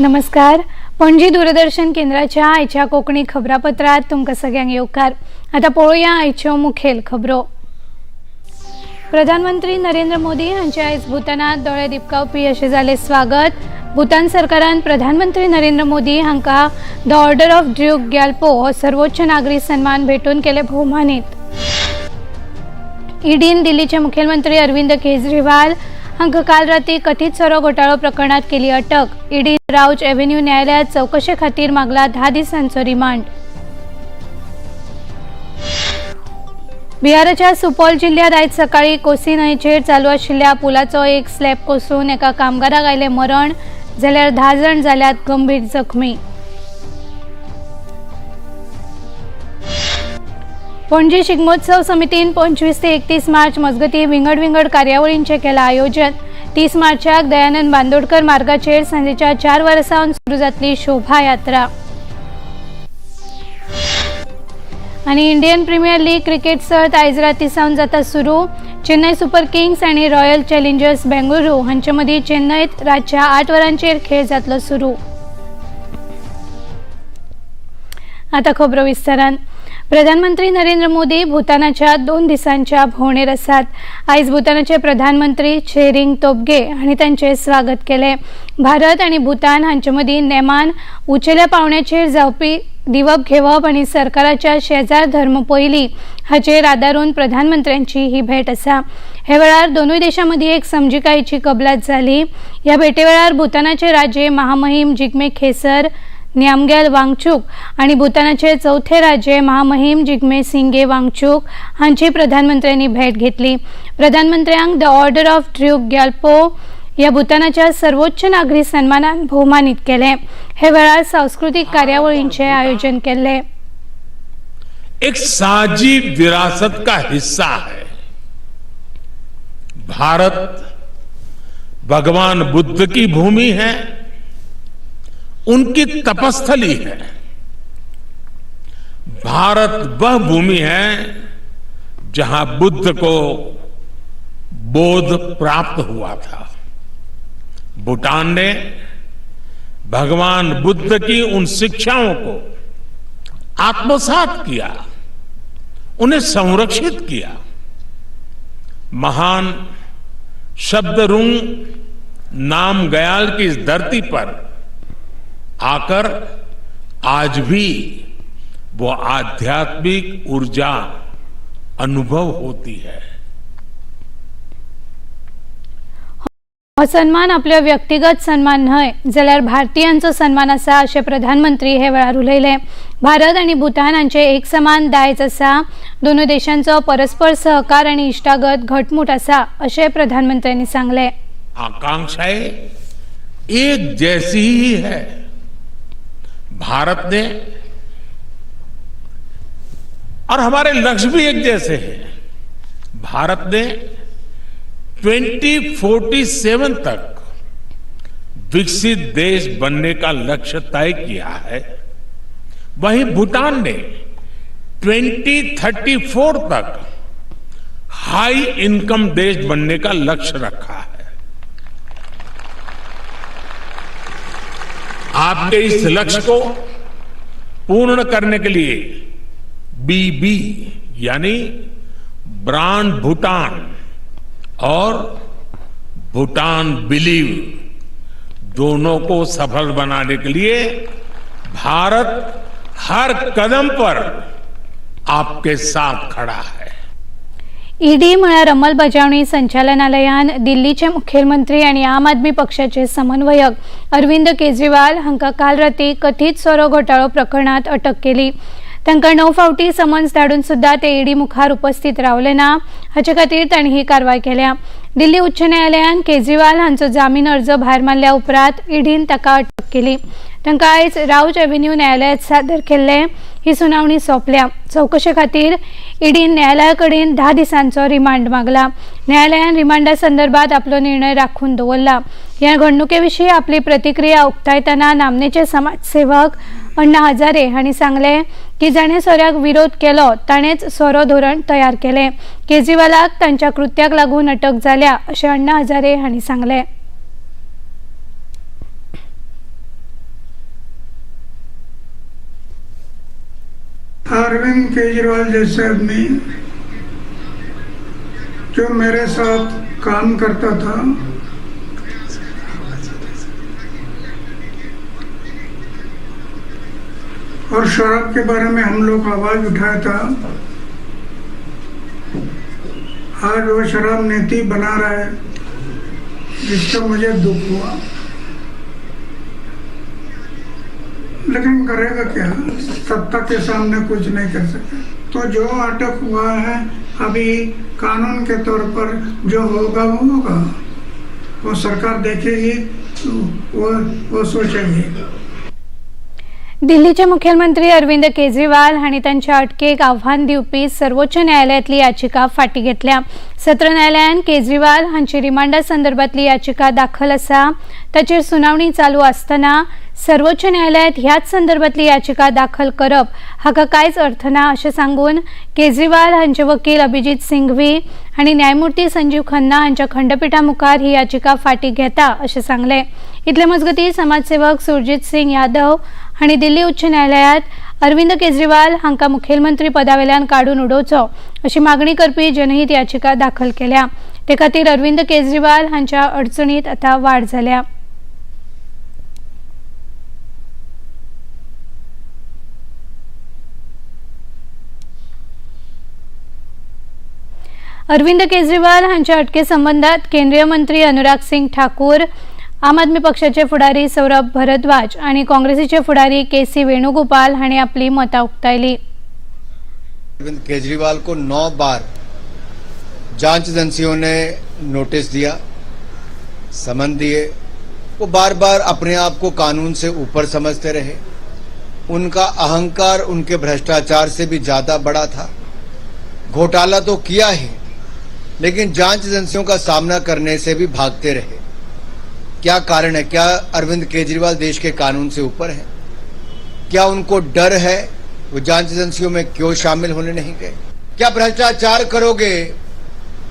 नमस्कार. पणजी दूरदर्शन केंद्राच्या आयच्या कोंकणी खबरापत्रात तुमकां सगळ्यांक येवकार. आतां पळोवया आयच्यो मुखेल खबरो. प्रधानमंत्री नरेंद्र मोदी हांचे आयज भूतानात दोळे दिपकावपी अशें जालें स्वागत. भूतान सरकारान प्रधानमंत्री नरेंद्र मोदी हांकां the order of Druk Gyalpo हो सर्वोच्च नागरी सन्मान भेटून केले भोवमानीत. ईडीन दिल्लीचे मुखेलमंत्री अरविंद केजरीवाल हांकां काल राती कथीत सोरो घोटाळो प्रकरणात केली अटक. ईडीन राउज एव्हेन्यू न्यायालयात चवकशे खातीर मागला 10 दिसांचो रिमांड. बिहाराच्या सुपौल जिल्ह्यात आयज सकाळी कोसी न्हंयचेर चालू आशिल्ल्या पुलाचो एक स्लॅब कोसळून एका कामगाराक आयलें मरण, जाल्यार 10 जाण जाल्यात गंभीर जखमी. पणजी शिगमोत्सव समितीन 25 ते 31 मार्च मजगती विंगड विंगड कार्यावळींचें केलां आयोजन. 30 मार्चाक दयानंद बांदोडकर मार्गाचेर सांजेच्या 4 वरां सावन सुरू जातली शोभायात्रा. आनी इंडियन प्रिमियर लीग क्रिकेट सर्त आयज राती सावन जाता सुरू. चेन्नय सुपर किंग्स आनी रॉयल चॅलेंजर्स बेंगळुरू हांचे मदीं चेन्नयत रातच्या 8 वरांचेर खेळ जातलो सुरू. आतां खबरो विस्तारान. प्रधानमंत्री नरेंद्र मोदी भूतानाच्या 2 दिसांच्या भोंवडेर आसात. आयज भूतानाचे प्रधानमंत्री छेरिंग तोबगे हांणी तांचें स्वागत केलें. भारत आनी भूतान हांचे मदीं नेमान उंचेल्या पावंड्याचेर जावपी दिवप घेवप आनी सरकाराच्या शेजार धर्म पयली हाचेर आदारून प्रधानमंत्र्यांची ही भेट आसा. हे वेळार दोनूय देशां मदीं एक समजिकायेची कबलात जाली. ह्या भेटे वेळार भूतानाचे राजे महामहीम जिग्मे खेसर न्यामग्याल वांगचूक आणि भूतानाचे चौथे राजे महामहीम जिग्मे सिंगे वांगचूक हांची प्रधानमंत्र्यांनी भेट घेतली. प्रधानमंत्र्यांक the order of Druk Gyalpo ह्या भूतानाच्या सर्वोच्च नागरी सन्मानान भोवमानीत केले. हे वेळार सांस्कृतीक कार्यावळींचे आयोजन केल्ले. एक साझी विरासत का हिस्सा है. भारत भगवान बुद्ध की भूमि है, उनकी तपस्थली है. भारत वह भूमि है जहां बुद्ध को बोध प्राप्त हुआ था. भूटान ने भगवान बुद्ध की उन शिक्षाओं को आत्मसात किया, उन्हें संरक्षित किया. महान शब्दरुंग नामग्याल की इस धरती पर आकर आज भी वो आध्यात्मिक ऊर्जा अनुभव होती है. हो सन्मान आपलो व्यक्तिगत सन्मान न्हय जाल्यार भारतीयांचो सन्मान आसा अशें प्रधानमंत्री हे वेळार उलयले. भारत आनी भूतान हांचे एक समान दायज आसा. दोनूय देशांचो परस्पर सहकार आनी इश्टागत घटमूट आसा अशें प्रधानमंत्र्यांनी सांगलें. आकांक्षाएं एक जैसी ही है. भारत ने और हमारे लक्ष्य भी एक जैसे हैं. भारत ने 2047 तक विकसित देश बनने का लक्ष्य तय किया है. वहीं भूटान ने 2034 तक हाई इनकम देश बनने का लक्ष्य रखा है. आपके इस लक्ष्य को पूर्ण करने के लिए बीबी यानी ब्रांड भूटान और भूटान बिलीव दोनों को सफल बनाने के लिए भारत हर कदम पर आपके साथ खड़ा है. ईडी म्हळ्यार अंमलबजावणी संचालनालयान दिल्लीचे मुखेलमंत्री आनी आम आदमी पक्षाचे समन्वयक अरविंद केजरीवाल हांकां काल राती कथीत सोरो घोटाळो प्रकरणात अटक केली. तांकां 9 फावटी समन्स धाडून सुद्दां ते ईडी मुखार उपस्थित रावले ना. हाचे खातीर तांणी ही कारवाय केल्या. दिल्ली उच्च न्यायालयान केजरीवाल हांचो जामीन अर्ज भायर मारल्या उपरांत ईडीन ताका अटक केली. तांकां आयज राउज एव्हेन्यू न्यायालयात सादर केल्ले. ही सुनावणी सोंपल्या. चवकशे खातीर ईडीन न्यायालया कडेन 10 दिसांचो रिमांड मागला. न्यायालयान रिमांडा संदर्भात आपलो निर्णय राखून दवरला. ह्या घडणुके विशीं आपली प्रतिक्रिया उक्तायतना नामनेचे समाजसेवक अण्णा हजारे हांणी सांगलें की जाणें सोऱ्याक विरोध केलो ताणेंच सोरो धोरण तयार केलें. केजरीवालाक तांच्या कृत्याक लागून अटक जाल्या अशें अण्णा हजारे हांणी सांगलें. अरविंद केजरीवाल जैसे आदमी जो मेरे साथ काम करता था, और शराब के बारे में हम लोग आवाज उठाया था, आज वो शराब नीति बना रहा है, जिसका मुझे दुख हुआ। लेकिन करेगा क्या, सत्ता के सामने कुछ नहीं कर सकते। तो जो अटक हुआ है अभी कानून के तौर पर जो होगा वो होगा, वो सरकार देखेगी, वो सोचेगी। दिल्लीचे मुखेलमंत्री अरविंद केजरीवाल हांणी तांच्या अटकेक आव्हान दिवपी सर्वोच्च न्यायालयांतली याचिका फाटी घेतल्या। सत्र न्यायालयान केजरीवाल हांची रिमांडा संदर्भातली याचिका दाखल आसा, ताचेर सुनावणी चालू आसतना सर्वोच्च न्यायालयांत ह्याच संदर्भातली याचिका दाखल करप हाका कांयच अर्थ ना अशें सांगून केजरीवाल हांचे वकील अभिजीत सिंघवी आनी न्यायमूर्ती संजीव खन्ना हांच्या खंडपीठा मुखार ही याचिका फाटी घेता अशें सांगलें। इतले मजगतीं समाजसेवक सुरजीत सिंग यादव हांणी दिल्ली उच्च न्यायालयांत अरविंद केजरीवाल हांकां मुखेलमंत्री पदावेल्यान काडून उडोवचो अशी मागणी करपी जनहीत याचिका दाखल केल्या। ते खातीर अरविंद केजरीवाल हांच्या अडचणीत आतां वाड जाल्या। अरविंद केजरीवाल हांच्या अटके संबंधात केंद्रीय मंत्री अनुराग सिंग ठाकूर, आम आदमी पक्षाचे फुडारी सौरभ भरद्वाज आणि काँग्रेसीचे फुडारी के सी वेणुगोपाल हांणी आपली मतां उक्तायली। अरविंद केजरीवाल को 9 बार जांच एजेंसियों ने नोटिस दिया, समन दिए, वो बार बार अपने आप को कानून से ऊपर समझते रहे। उनका अहंकार उनके भ्रष्टाचार से भी ज्यादा बड़ा था। घोटाला तो किया ही, लेकिन जांच एजेंसियों का सामना करने से भी भागते रहे। क्या कारण है? क्या अरविंद केजरीवाल देश के कानून से ऊपर है? क्या उनको डर है? वो जांच एजेंसियों में क्यों शामिल होने नहीं गए? क्या भ्रष्टाचार करोगे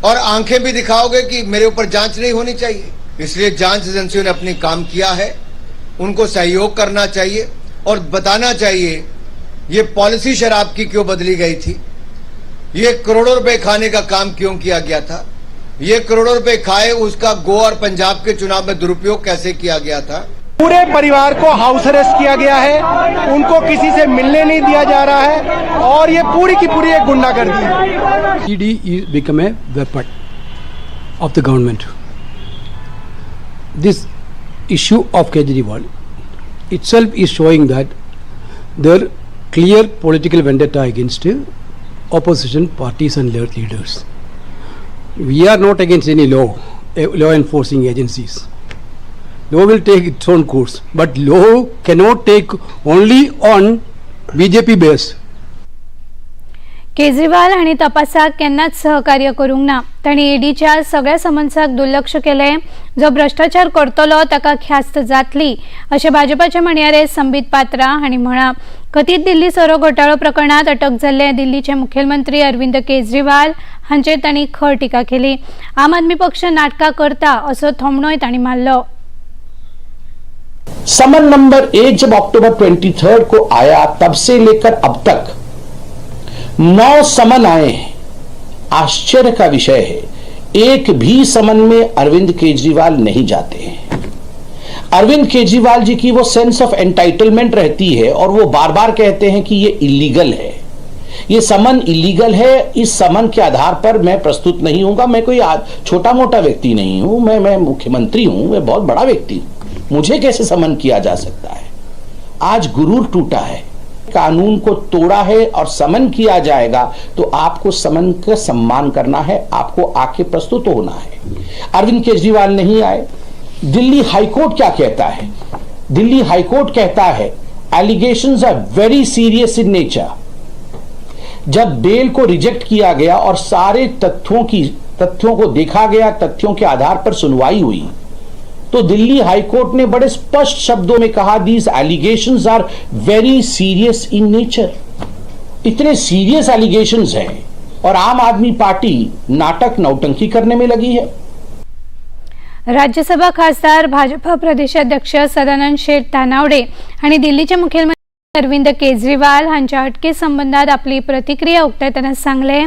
और आंखें भी दिखाओगे कि मेरे ऊपर जांच नहीं होनी चाहिए? इसलिए जांच एजेंसियों ने अपनी काम किया है, उनको सहयोग करना चाहिए और बताना चाहिए ये पॉलिसी शराब की क्यों बदली गई थी, ये करोड़ों रुपए खाने का काम क्यों किया गया था, ये करोड़ों रुपए खाए उसका गोवा और पंजाब के चुनाव में दुरुपयोग कैसे किया गया था। पूरे परिवार को हाउस अरेस्ट किया गया है, उनको किसी से मिलने नहीं दिया जा रहा है और ये पूरी की पूरी एक गुंडागर्दी है। ED is become a weapon of the government. This issue of Kejriwal itself is showing that their clear political vendetta against opposition parties and their leaders. We are not against any law enforcing agencies. Law will take its own course, but law cannot take only on BJP base. Kejriwal हांणी तपासाक केन्नाच सहकार्य करूंक ना। तांणी ईडीच्या सगळ्या समन्साक दुर्लक्ष केलें। जो भ्रष्टाचार करतलो ताका ख्यास्त जातली अशें भाजपाचे म्हणयारे संबीत पात्रा हांणी म्हळां। कथीत दिल्ली सोरो घोटाळो प्रकरणांत अटक जाल्ले दिल्लीचे मुखेलमंत्री अरविंद केजरीवाल हांचेर तांणी खर टिका केली। आम आदमी पक्ष नाटकां करता असो थोमणोय तांणी मारलो। समन नंबर 1 जब अक्टूबर 23 को आया तब से लेकर अब तक 9 समन आए हैं। आश्चर्य का विषय है, एक भी समन में अरविंद केजरीवाल नहीं जाते हैं। अरविंद केजरीवाल जी की वो सेंस ऑफ एंटाइटलमेंट रहती है और वो बार-बार कहते हैं कि ये इलीगल है, ये समन इलीगल है, इस समन के आधार पर मैं प्रस्तुत नहीं होऊंगा। मैं कोई छोटा-मोटा व्यक्ति नहीं हूं, मैं मुख्यमंत्री हूं, मैं बहुत बड़ा व्यक्ति हूं, मुझे कैसे समन किया जा सकता है। आज गुरूर टूटा है, कानून को तोड़ा है और समन किया जाएगा तो आपको समन का सम्मान करना है, आपको आके प्रस्तुत होना है। अरविंद केजरीवाल नहीं आए। दिल्ली हाईकोर्ट क्या कहता है? दिल्ली हाईकोर्ट कहता है allegations are very serious in nature. जब बेल को रिजेक्ट किया गया और सारे तथ्यों को देखा गया, तथ्यों के आधार पर सुनवाई हुई, तो दिल्ली हाईकोर्ट ने बड़े स्पष्ट शब्दों में कहा these allegations are very serious in nature. इतने सीरियस एलिगेशंस हैं और आम आदमी पार्टी नाटक नौटंकी करने में लगी है। राज्यसभा खासदार भाजपा प्रदेशाध्यक्ष सदानंद शेट तानावडे आणि दिल्लीचे मुख्यमंत्री अरविंद केजरीवाल हांच्या अटके संबंदात आपली प्रतिक्रिया उक्तायतना सांगले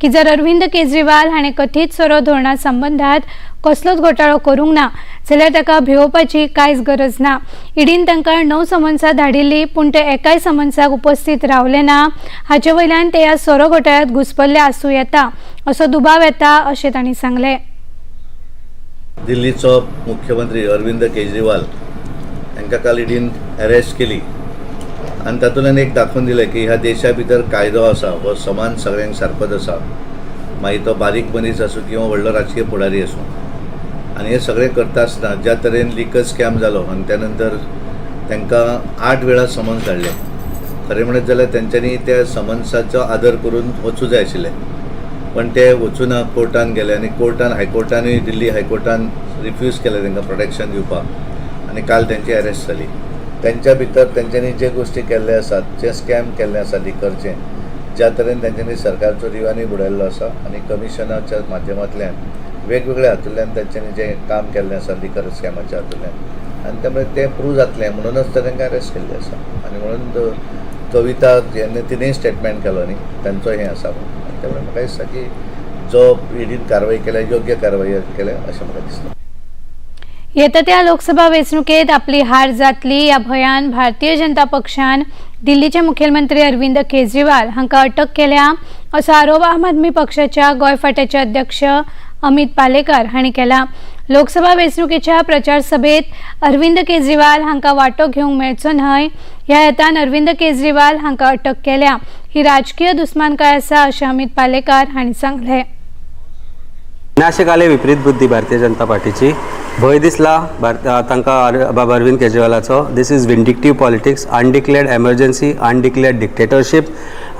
की जर अरविंद केजरीवाल हाणें कथीत सोरो धोरणा संबंदात कसलोच घोटाळो करूंक ना जाल्यार ताका भिवोवपाची कांयच गरज ना. ईडीन तांकां 9 समन्सां धाडिल्ली, पूण ते एकाय समन्साक उपस्थित रावले ना. हाचे वयल्यान ते ह्या सोरो घोटाळ्यांत घुस्पल्ले आसूं येता असो दुबाव येता अशें तांणी सांगलें. दिल्लीचो मुख्यमंत्री अरविंद केजरीवाल हांकां काल ईडीन अरेस्ट केली आनी तातूंतल्यान एक दाखोवन दिलें की ह्या देशा भितर कायदो आसा हो समान सगळ्यांक सारकोच आसा, मागीर तो बारीक मनीस आसूं किंवा व्हडलो राजकीय फुडारी आसूं. आनी हें सगळें करता आसतना ज्या तरेन लिकर स्कॅम जालो आनी त्या नंतर तांकां 8 वेळा समन्स धाडले. खरें म्हणत जाल्यार तेंच्यांनी त्या समन्साचो आदर करून वचूं जाय आशिल्लें, पण ते वचूना, कोर्टान गेले आनी कोर्टान हायकोर्टानूय दिल्ली हायकोर्टान रिफ्यूज केलें तांकां प्रोटेक्शन दिवपाक आनी काल तेंची अरेस्ट जाली. तेंच्या भितर तेंच्यांनी जे गोश्टी केल्ले आसात, जे स्कॅम केल्ले आसा लिकरचे, ज्या तरेन तेंच्यांनी सरकारचो रिव्हेन्यू बुडयल्लो आसा आनी कमिशनाच्या माध्यमांतल्यान वेगवेगळ्या हातूंतल्यान तेंच्यांनी जें काम केल्लें आसा लिकर स्कॅमाच्या हातूंतल्यान आनी त्यामुळे तें प्रूव जातलें म्हणूनच तर तांकां अरेस्ट केल्लें आसा. आनी म्हणून कविता हें तिणें स्टेटमेंट केलो न्ही तांचो हें आसा आनी त्यामुळे म्हाका दिसता की जो ईडीन कारवाई केल्या योग्य कारवाई केल्या अशें म्हाका दिसता. येता त्या लोकसभा वेंचणुकेत आपली हार जातली ह्या भंयान भारतीय जनता पक्षान दिल्लीचे मुखेलमंत्री अरविंद केजरीवाल हांकां अटक केल्या असो आरोप आम आदमी पक्षाच्या गोंय फांट्याचे अध्यक्ष अमित पालेकर हांणी केला. लोकसभा वेंचणुकेच्या प्रचार सभेत अरविंद केजरीवाल हांकां वांटो घेवंक मेळचो न्हय ह्या हेतान अरविंद केजरीवाल हांकां अटक केल्या. ही राजकीय दुस्मानकाय आसा अशें अमित पालेकर हांणी सांगलें. विनाशकाले विपरीत बुद्धी भारतीय जनता पार्टीची भंय दिसला तांकां बाबा Arvind केजरीवालाचो. This is vindictive politics, undeclared emergency, undeclared dictatorship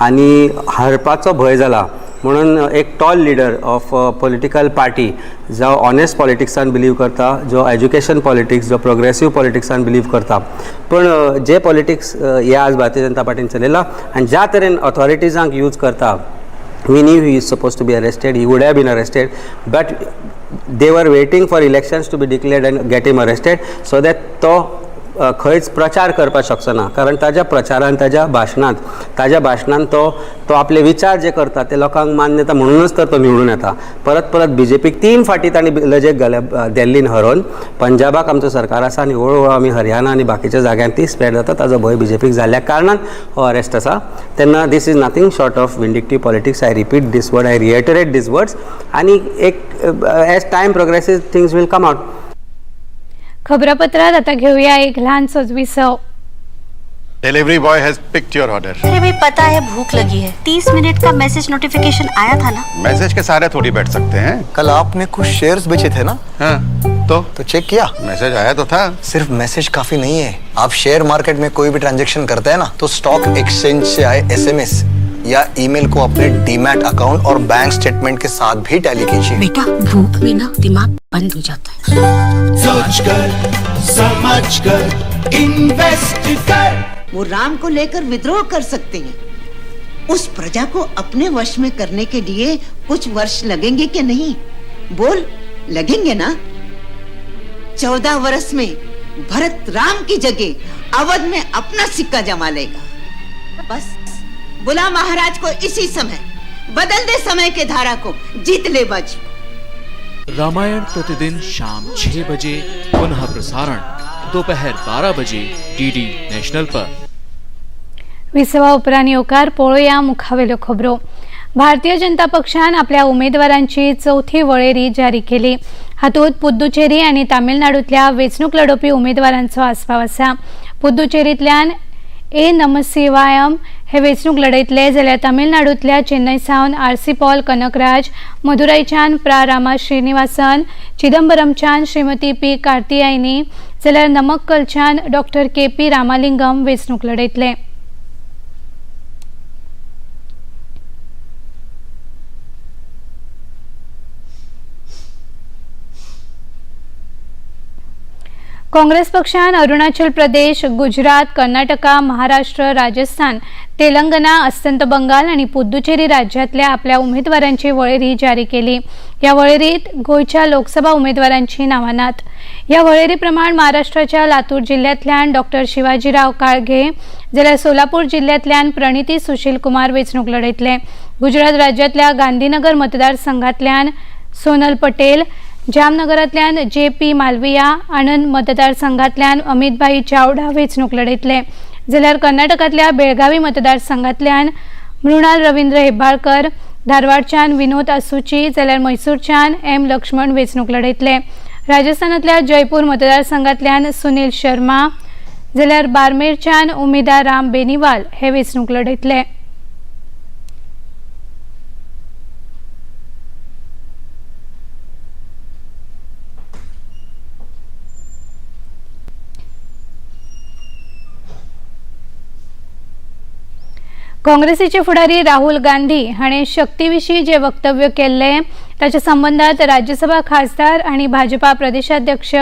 आनी हरपाचो भंय जाला म्हणून एक tall leader of political party जो ऑनेस्ट पॉलिटिक्सान बिलीव करता, जो एज्युकेशन पॉलिटिक्स, जो प्रोग्रेसीव पॉलिटिक्सान बिलीव करता, पण जे पॉलिटिक्स हे आज भारतीय जनता पार्टीन चलयला आनी ज्या तरेन ऑथॉरिटीजांक यूज करता. We knew he is supposed to be arrested, he would have been arrested, but they were waiting for elections to be declared and get him arrested so that तो खंयच प्रचार करपाक शकचो ना. कारण ताज्या प्रचारान, ताज्या भाशणान तो तो आपले विचार जे करता ते लोकांक मान्य येता, म्हणूनच तर तो निवडून येता. परत परत बीजेपीक 3 फाटी तांणी लजेक घाल्या दिल्लीन हरोवन. पंजाबाक आमचो सरकार आसा आनी हळू हळू आमी हरियाणा आनी बाकीच्या जाग्यांत ती स्प्रेड जाता. ताजो भंय बीजेपीक जाल्ल्या कारणान हो अरेस्ट आसा. तेन्ना this is nothing short of vindictive politics. I repeat this word, I reiterate this words. आनी एक as time progresses things will come out. खबरापत्रात आता घेऊया एक लहानसोच विसव. Delivery boy has picked your order. अरे भाई पता है भूख लगी है, 30 मिनट का मैसेज नोटिफिकेशन आया था ना. मैसेज के सहारे थोड़ी बैठ सकते हैं. कल आपने कुछ शेयर्स बेचे थे ना? हाँ, तो चेक किया? मैसेज आया तो था. सिर्फ मैसेज काफी नहीं है. आप शेयर मार्केट में कोई भी ट्रांजेक्शन करते हैं ना तो स्टॉक एक्सचेंज से आए SMS या ईमेल को अपने डीमैट अकाउंट और बैंक स्टेटमेंट के साथ भी टैली कीजिए. बेटा भूख में ना दिमाग बंद हो जाता है. सोच कर समझ कर इन्वेस्ट कर. वो राम को लेकर विद्रोह कर सकते हैं. उस प्रजा को अपने वश में करने के लिए कुछ वर्ष लगेंगे कि नहीं? बोल, लगेंगे ना? 14 वर्ष में भरत राम की जगह अवध में अपना सिक्का जमा लेगा. बस बुला महाराज को इसी समय, बदल दे समय के धारा को, जीत ले बाजी. रामायण प्रतिदिन शाम 6 बजे, पुनः प्रसारण दोपहर 12 बजे डीडी नेशनल पर. विसवा उपरांत येवकार पळोवया मुखावेल्यो खबरो. भारतीय जनता पक्षान आपल्या उमेदवारांची चौथी वळेरी जारी केली. हातूंत पुद्दुचेरी आनी तामिळनाडूंतल्या वेंचणूक लढोवपी उमेदवारांचो आस्पाव आसा. पुद्दुचेरींतल्यान ए नमशिवायम हे वेंचणूक लढयतले, जाल्यार तामिळनाडूंतल्या चेन्नय सावन आर.सी. पॉल कनकराज, मदुरायच्यान प्रा रामा श्रीनिवासन, चिदंबरमच्यान श्रीमती पी कार्तियायनी, जाल्यार नमक्कलच्यान डॉक्टर के.पी. रामालिंगम वेंचणूक लढयतले. काँग्रेस पक्षान अरुणाचल प्रदेश, गुजरात, कर्नाटका, महाराष्ट्र, राजस्थान तेलंगणा, अस्तंत बंगाल आनी पुद्दुचेरी राज्यांतल्या आपल्या उमेदवारांची वळेरी जारी केली. ह्या वळेरीत गोंयच्या लोकसभा उमेदवारांची नांवां नात. ह्या वळेरी प्रमाण महाराष्ट्राच्या लातूर जिल्ह्यांतल्यान डॉक्टर शिवाजीराव काळगे जाल्यार सोलापूर जिल्ह्यांतल्यान प्रणिती सुशील कुमार वेंचणूक लढयतले. गुजरात राज्यांतल्या गांधीनगर मतदारसंघातल्यान सोनल पटेल, जामनगरांतल्यान जे पी मालविया, आणंद मतदारसंघातल्यान अमितभाई चावडा वेंचणूक लढयतले. जाल्यार कर्नाटकांतल्या बेळगावी मतदारसंघातल्यान मृणाल रवींद्र हेब्बाळकर, धारवाडच्यान विनोद आसुची जाल्यार म्हैसूरच्यान एम लक्ष्मण वेंचणूक लढयतले. राजस्थानांतल्या जयपूर मतदारसंघातल्यान सुनील शर्मा जाल्यार बारमेरच्यान उमेदा राम बेनिवाल हे वेंचणूक लढयतले. काँग्रेसीचे फुडारी राहुल गांधी हाणें शक्तीविशीं जे वक्तव्य केल्लें ताच्या संबंदांत राज्यसभा खासदार आनी भाजपा प्रदेशाध्यक्ष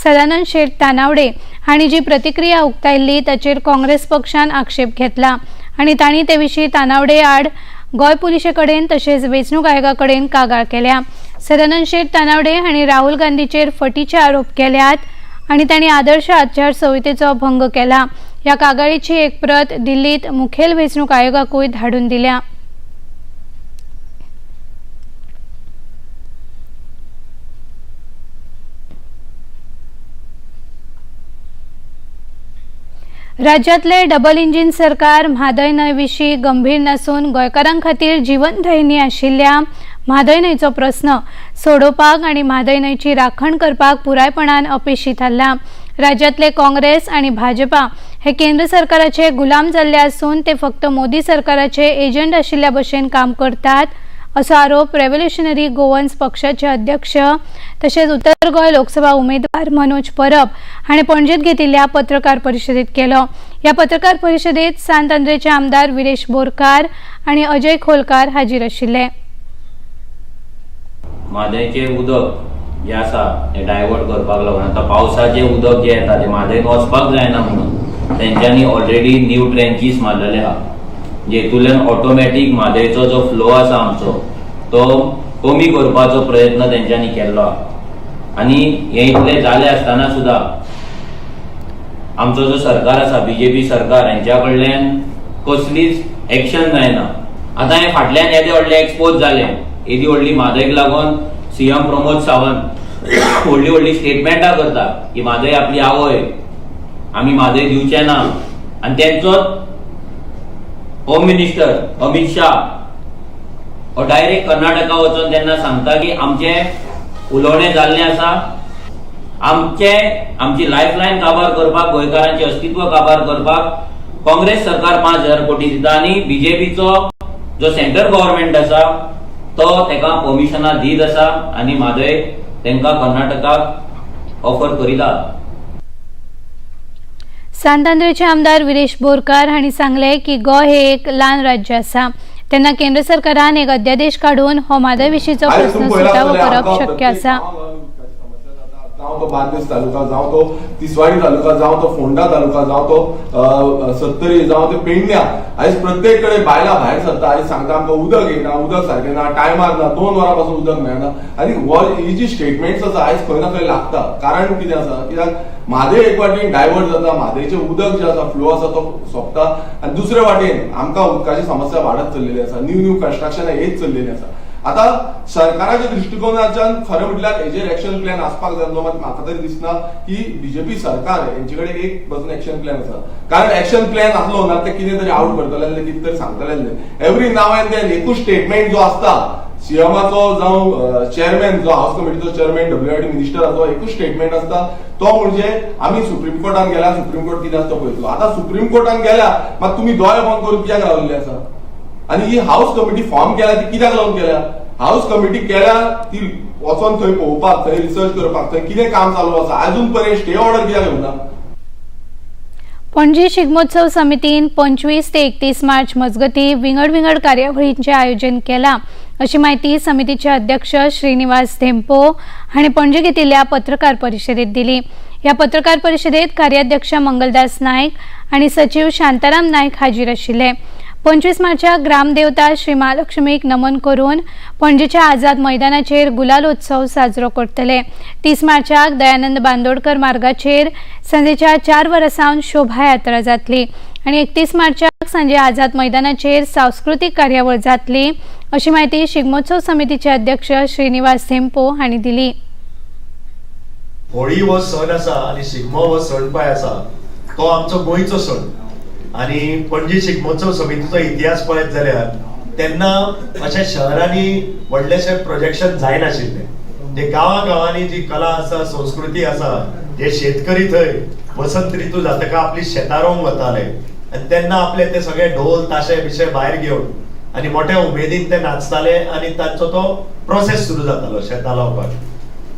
सदानंद शेट तानावडे हांणी जी प्रतिक्रिया उक्तायल्ली ताचेर काँग्रेस पक्षान आक्षेप घेतला आनी तांणी ते विशीं तानावडे आड गोंय पुलिशे कडेन तशेंच वेंचणूक आयोगा कडेन कागाळ केल्या. सदानंद शेट तानावडे हांणी राहुल गांधीचेर फटीचे आरोप केल्यात आनी तांणी आदर्श आचारसंहितेचो भंग केला. ह्या कागाळीची एक प्रत दिल्लीत मुखेल वेंचणूक आयोगाकूय धाडून दिल्या. राज्यातले डबल इंजिन सरकार म्हादय न्हंय विशीं गंभीर नासून गोंयकारां खातीर जीवनदायिनी आशिल्ल्या म्हादय न्हंयचो प्रस्न सोडोवपाक आनी म्हादय न्हंयची राखण करपाक पुरायपणान अपेशी थारला. राज्यातले काँग्रेस आनी भाजपा हे केंद्र सरकाराचे गुलाम जाल्ले आसून ते फक्त मोदी सरकाराचे एजंट आशिल्ल्या भशेन काम करतात असो आरोप रेव्होल्युशनरी गोवन्स पक्षाचे अध्यक्ष तशेंच उत्तर गोंय लोकसभा उमेदवार मनोज परब हाणें पणजेंत घेतिल्ल्या पत्रकार परिशदेंत केलो. ह्या पत्रकार परिशदेंत सांत आंद्रेचे आमदार विरेश बोरकार आनी अजय खोलकार हाजीर आशिल्ले. म्हादयचें उदक जें आसा तें डायवर्ट करपाक लागून आतां पावसाचें उदक जें येता तें म्हादयन वचपाक जायना म्हणून तेंच्यांनी ऑलरेडी न्यू ट्रेंचीस मारलेले आहा, जेतूंतल्यान ऑटोमॅटीक म्हादयचो जो फ्लो आसा आमचो तो कमी करपाचो प्रयत्न तेंच्यांनी केल्लो आहा. आनी हें इतलें जालें आसतना सुद्दां आमचो जो सरकार आसा बीजेपी सरकार हेंच्या कडल्यान कसलीच एक्शन जायना. आतां हें फाटल्यान येदें व्हडलें एक्सपोज जालें, येदी व्हडली म्हादयक लागून सीएम प्रमोद सावंत व्हडली व्हडली स्टेटमेंटां करता की म्हादय आपली आवय, आमी म्हादय दिवचे ना. आनी तेंचोच होम मिनिस्टर अमित शाह हो डायरेक्ट कर्नाटका वचून तेन्ना सांगता की आमचें उलोवणें जाल्लें आसा, आमचे आमची लायफलायन काबार करपाक, गोंयकारांचें अस्तित्व काबार करपाक काँग्रेस सरकार 5,000 कोटी दिता आनी बीजेपीचो जो सेंट्रल गव्हर्मेंट आसा तो तेका परमिशनां दीत आसा आनी म्हादय तेंकां कर्नाटकाक ऑफर करिता. सांत आंद्रेचे आमदार विरेश बोरकार हांणी सांगलें की गोंय हे एक ल्हान राज्य आसा, तेन्ना केंद्र सरकारान एक अध्यादेश काडून हो म्हादय विशींचो प्रस्न सुटावो करप शक्य आसा. जावं तो बार्देस तालुका, जावं तो तिसवाडी तालुका, जावं तो फोंडा तालुका, जावं तो सत्तरी, जावं ते पेडण्या, आयज प्रत्येक कडेन बायलां भायर सरता, आयज सांगता आमकां उदक येना, उदक सारकें ना, टायमार ना, 2 वरां पासून उदक मेळना. आनी ही जी स्टेटमेंट्स आसा आयज खंय ना खंय लागता. कारण कितें आसा, कित्याक म्हादय एक वाटेन डायवर्ट जाता, म्हादयचें उदक जें आसा फ्लो आसा तो सोंपता आनी दुसरे वाटेन आमकां उदकाची समस्या वाडत चल्लेली आसा, न्यू न्यू कन्स्ट्रक्शनां येत चल्लेली आसा. आतां सरकाराच्या दृश्टिकोनाच्यान खरें म्हटल्यार हेजेर एक्शन प्लॅन आसपाक जाय आसलो, मात म्हाका तरी दिसना की बीजेपी सरकार हेंचे कडेन एक पासून एक्शन प्लॅन आसा. कारण एक्शन प्लॅन आसलो ना ते कितें तरी आवट करतले आसले, कितें तरी सांगतले आसले. एवरी नाव एंड then एकूच स्टेटमेंट जो आसता सीएमाचो जावं चेअरमॅन जो हावस कमिटीचो चेअरमॅन डब्ल्यूआरडी मिनिस्टराचो एकूच स्टेटमेंट आसता तो म्हणजे आमी सुप्रीम कोर्टान गेल्या, सुप्रीम कोर्ट कितें आसता पळयतलो. आतां सुप्रीम कोर्टान गेल्या मात तुमी दोळे बंद करून कित्याक राविल्ले आसा? आनी ही हावस कमिटी फॉर्म केल्या ती कित्याक लागून केल्या? हावस कमिटी केल्या ती वचोन थंय पळोवपाक, थंय रिसर्च करपाक, थंय कितें काम चालू आसा. अजून पर्यंत स्टे ऑर्डर कित्याक येवना? पणजी शिगमोत्सव समितीन 25 ते 31 मार्च मजगती विंगड विंगड कार्यावळींचें आयोजन केलां अशी म्हायती समितीचे अध्यक्ष श्रीनिवास धेंपो हांणी पणजे घेतिल्ल्या पत्रकार परिशदेंत दिली. ह्या पत्रकार परिशदेत कार्याध्यक्ष मंगलदास नायक आनी सचिव शांताराम नायक हाजीर आशिल्ले. 25 मार्चाक ग्रामदेवता श्री महालक्ष्मीक नमन करून पणजेच्या आझाद मैदानाचेर गुलालोत्सव साजरो करतले. 30 मार्चाक दयानंद बांदोडकर मार्गाचेर सांजेच्या 4 वरां सावन शोभायात्रा जातली आनी 31 मार्चाक सांजे आझाद मैदानाचेर सांस्कृतीक कार्यावळ जातली अशी म्हायती शिगमोत्सव समितीचे अध्यक्ष श्रीनिवास धेंपो हांणी दिली. होळी हो सण आसा आनी शिगमो हो सण पळय आसा तो आमचो गोंयचो सण आनी पणजी शिगमोत्सव समितीचो इतिहास पळयत जाल्यार तेन्ना अशा शहरांनी व्हडलेशें प्रोजेक्शन जायनाशिल्लें. जे गांवा गांवांनी जी कला आसा, संस्कृती आसा, जे शेतकरी थंय वसंत ऋतू जातका आपली शेतां रोवंक वताले आनी तेन्ना आपले ते सगळे ढोल ताशे बिशे भायर घेवन आनी मोठ्या उमेदीन ते नाचताले आनी तांचो तो प्रोसेस सुरू जातालो शेतां लावपाक.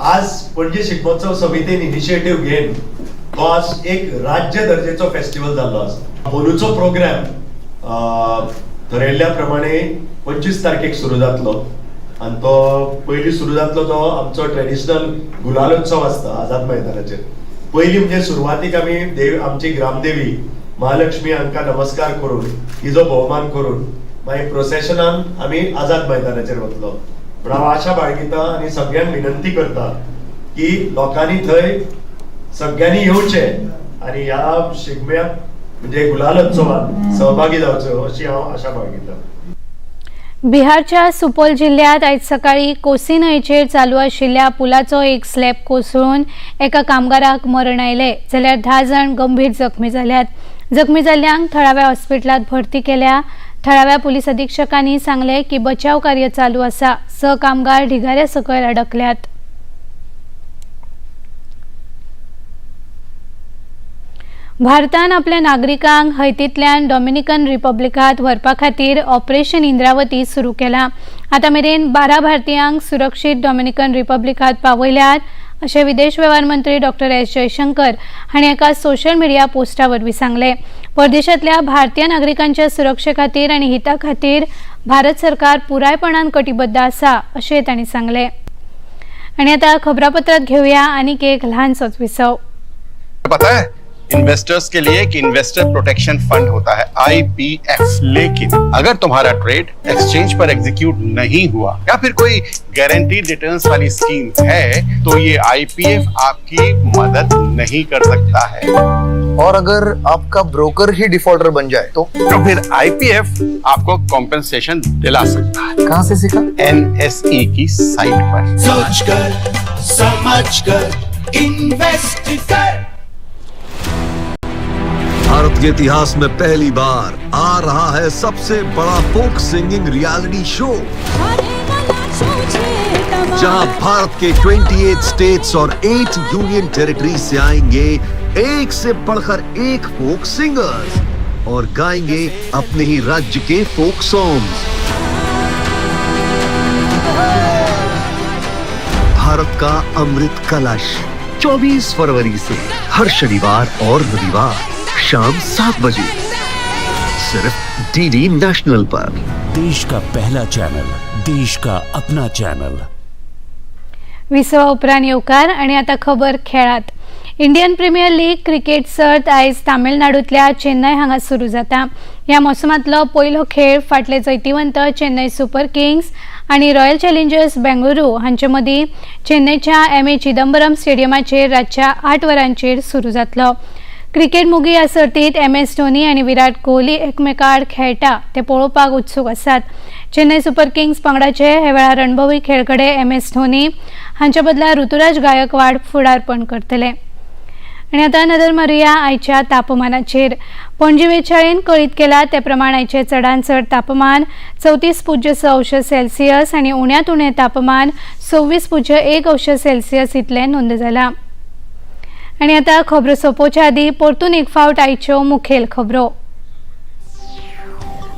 आज पणजी शिगमोत्सव समितीन इनिशिएटीव घेवन तो आज एक राज्य दर्जेचो फेस्टिवल जाल्लो आसा. अंदूचो प्रोग्राम थरयल्ल्या प्रमाणे 25 तारखेक सुरू जातलो आनी तो पयलीं सुरू जातलो तो आमचो ट्रेडिशनल गुलालोत्सव आसता आझाद मैदानाचेर. पयलीं म्हणजे सुरवातीक आमी देव आमची ग्रामदेवी महालक्ष्मी हांकां नमस्कार करून तिजो भोवमान करून मागीर प्रोसेशनान आमी आझाद मैदानाचेर वतलो. पूण हांव आशा बाळगिता आनी सगळ्यांक विनंती करता की लोकांनी थंय सगळ्यांनी येवचें आनी ह्या शिगम्याक म्हणजे गुलालोत्सवात सहभागी जावचो अशी हांव आशा बाळगिता. बिहारच्या सुपौल जिल्ह्यात आयज सकाळी कोसी न्हंयचेर चालू आशिल्ल्या पुलाचो एक स्लॅब कोसळून एका कामगाराक मरण आयलें जाल्यार 10 जाण गंभीर जखमी जाल्यात. जखमी जाल्ल्यांक थळाव्या हॉस्पिटलांत भरती केल्या. थळाव्या पुलीस अधीक्षकांनी सांगलें की बचाव कार्य चालू आसा. 6 कामगार ढिगाऱ्या सकयल अडकल्यात. भारतान आपल्या नागरिकांक हैतींतल्यान डॉमिनिकन रिपब्लिकांत व्हरपा खातीर ऑपरेशन इंद्रावती सुरू केला. आतां मेरेन 12 भारतीयांक सुरक्षीत डॉमिनिकन रिपब्लिकांत पावयल्यात अशें विदेश वेव्हार मंत्री डॉक्टर एस जयशंकर हांणी एका सोशल मिडिया पोस्टा वरवीं सांगलें. परदेशांतल्या भारतीय नागरिकांच्या सुरक्षे खातीर आनी हिता खातीर भारत सरकार पुरायपणान कटिबद्ध आसा अशें तांणी सांगलें. आनी आतां खबरापत्रांत घेवया आनीक एक ल्हानसोच विसव. पता है इन्वेस्टर्स के लिए एक इन्वेस्टर प्रोटेक्शन फंड होता है IPF. लेकिन अगर तुम्हारा ट्रेड एक्सचेंज पर एग्जीक्यूट नहीं हुआ या फिर कोई गारंटीड रिटर्न्स वाली स्कीम है तो ये IPF आपकी मदद नहीं कर सकता है. और अगर आपका ब्रोकर ही डिफॉल्टर बन जाए तो फिर IPF आपको कॉम्पेंसेशन दिला सकता है. कहाँ से सीखा? NSE की साइट पर. सोच कर समझ कर इन्वेस्ट कर. भारत के इतिहास में पहली बार आ रहा है सबसे बड़ा फोक सिंगिंग रियलिटी शो, जहां भारत के 28 स्टेट्स और 8 यूनियन टेरिटरी से आएंगे एक से बढ़कर एक फोक सिंगर्स और गाएंगे अपने ही राज्य के फोक सॉन्ग्स। भारत का अमृत कलश 24 फरवरी से हर शनिवार और रविवार शाम 7 बजे सिर्फ डीडी नेशनल पर। देश का पहला चैनल, देश का अपना चैनल। विसवा उपरांत येवकार आनी आतां खबर खेळात। इंडियन प्रीमियर लीग क्रिकेट सर्त आयज तामिळनाडूंतल्या चेन्नय हांगा सुरू जाता। ह्या मोसमांतलो पयलो खेळ फाटले जैतिवंत चेन्नय सुपर किंग्स आनी रॉयल चॅलेंजर्स बेंगळुरू हांचे मदीं चेन्नयच्या एम ए चिदंबरम स्टेडियमाचेर रातच्या 8 वरांचेर सुरू जातलो। क्रिकेट मोगी ह्या सर्तीत एम एस धोनी आनी विराट कोहली एकमेका आड खेळटा ते पळोवपाक उत्सूक आसात। चेन्नय सुपर किंग्स पंगडाचे हे वेळार रणभवी खेळगडे एम एस धोनी हांच्या बदला ऋतुराज गायकवाड फुडारपण करतले। आनी आतां नदर मारुया आयच्या तापमानाचेर। पणजी वेधशाळेन कळीत केला ते प्रमाण आयचें चडांत चड तापमान 34.6 अंश सेल्सियस आनी उण्यांत उणें तापमान 26.1 अंश सेल्सियस इतलें नोंद जालां। आनी आतां खबरो सोंपोवच्या आदीं परतून एक फावट आयच्यो मुखेल खबरो।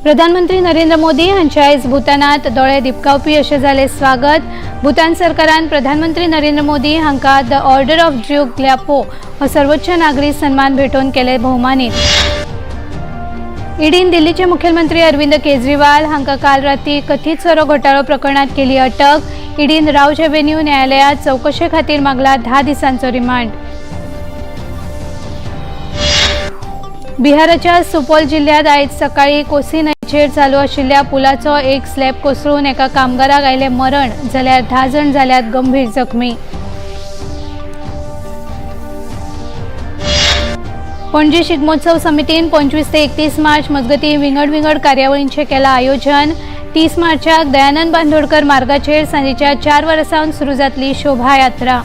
प्रधानमंत्री नरेंद्र मोदी हांचे आयज भूतानात दोळे दिपकावपी अशें जालें स्वागत। भूतान सरकारान प्रधानमंत्री नरेंद्र मोदी हांकां the order of Druk Gyalpo हो सर्वोच्च नागरी सन्मान भेटोवन केले भोवमानीत। ईडीन दिल्लीचे मुख्यमंत्री अरविंद केजरीवाल हांकां काल राती कथीत सोरो घोटाळो प्रकरणात केली अटक। ईडीन रावज एव्हेन्यू न्यायालयात चवकशे खातीर मागला 10 दिसांचो रिमांड। बिहाराच्या सुपौल जिल्ह्यात आयज सकाळी कोसी न्हंयचेर चालू आशिल्ल्या पुलाचो एक स्लॅब कोसळून एका कामगाराक आयलें मरण, जाल्यार 10 जाण जाल्यात गंभीर जखमी। पणजी शिगमोत्सव समितीन 25 ते 31 मार्च मजगतीं विंगड विंगड कार्यावळींचें केलां आयोजन। 30 मार्चाक दयानंद बांदोडकर मार्गाचेर सांजेच्या 4 वरां सावन सुरू जातली शोभायात्रा।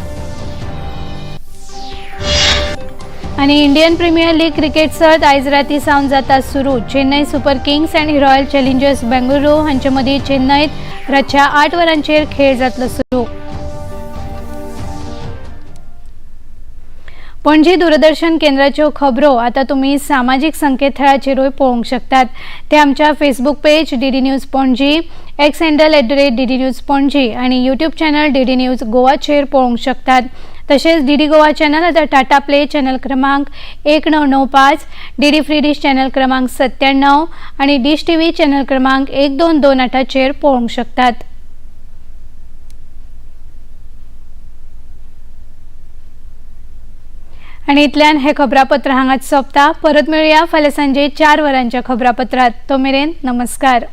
आनी इंडियन प्रिमियर लीग क्रिकेट सर्त आयज राती सावन जाता सुरू। चेन्नई सुपर किंग्स आनी रॉयल चॅलेंजर्स बेंगळुरू हांचे मदीं चेन्नईत रातच्या 8 वरांचेर खेळ जातलो सुरू। पणजी दूरदर्शन केंद्राच्यो खबरो आता तुम्ही सामाजिक संकेतथळाचेरूय पळोवंक शकतात। ते आमच्या Facebook page DD news Panaji, X handle @DD news Panaji आणि यूट्यूब चॅनल डीडी न्यूज गोवाचेर पळोवंक शकतात। तशेंच डीडी गोवा चॅनल आता टाटा प्ले चॅनल क्रमांक 1995, डीडी फ्री डिश चॅनल क्रमांक 97 आणि डिश टीव्ही चॅनल क्रमांक 1228चेर पळोवंक शकतात। आनी इतल्यान हे खबरापत्र हांगाच सोंपता। परत मेळुया फाल्यां सांजे 4 वरांच्या खबरापत्रात। तो मेरेन नमस्कार।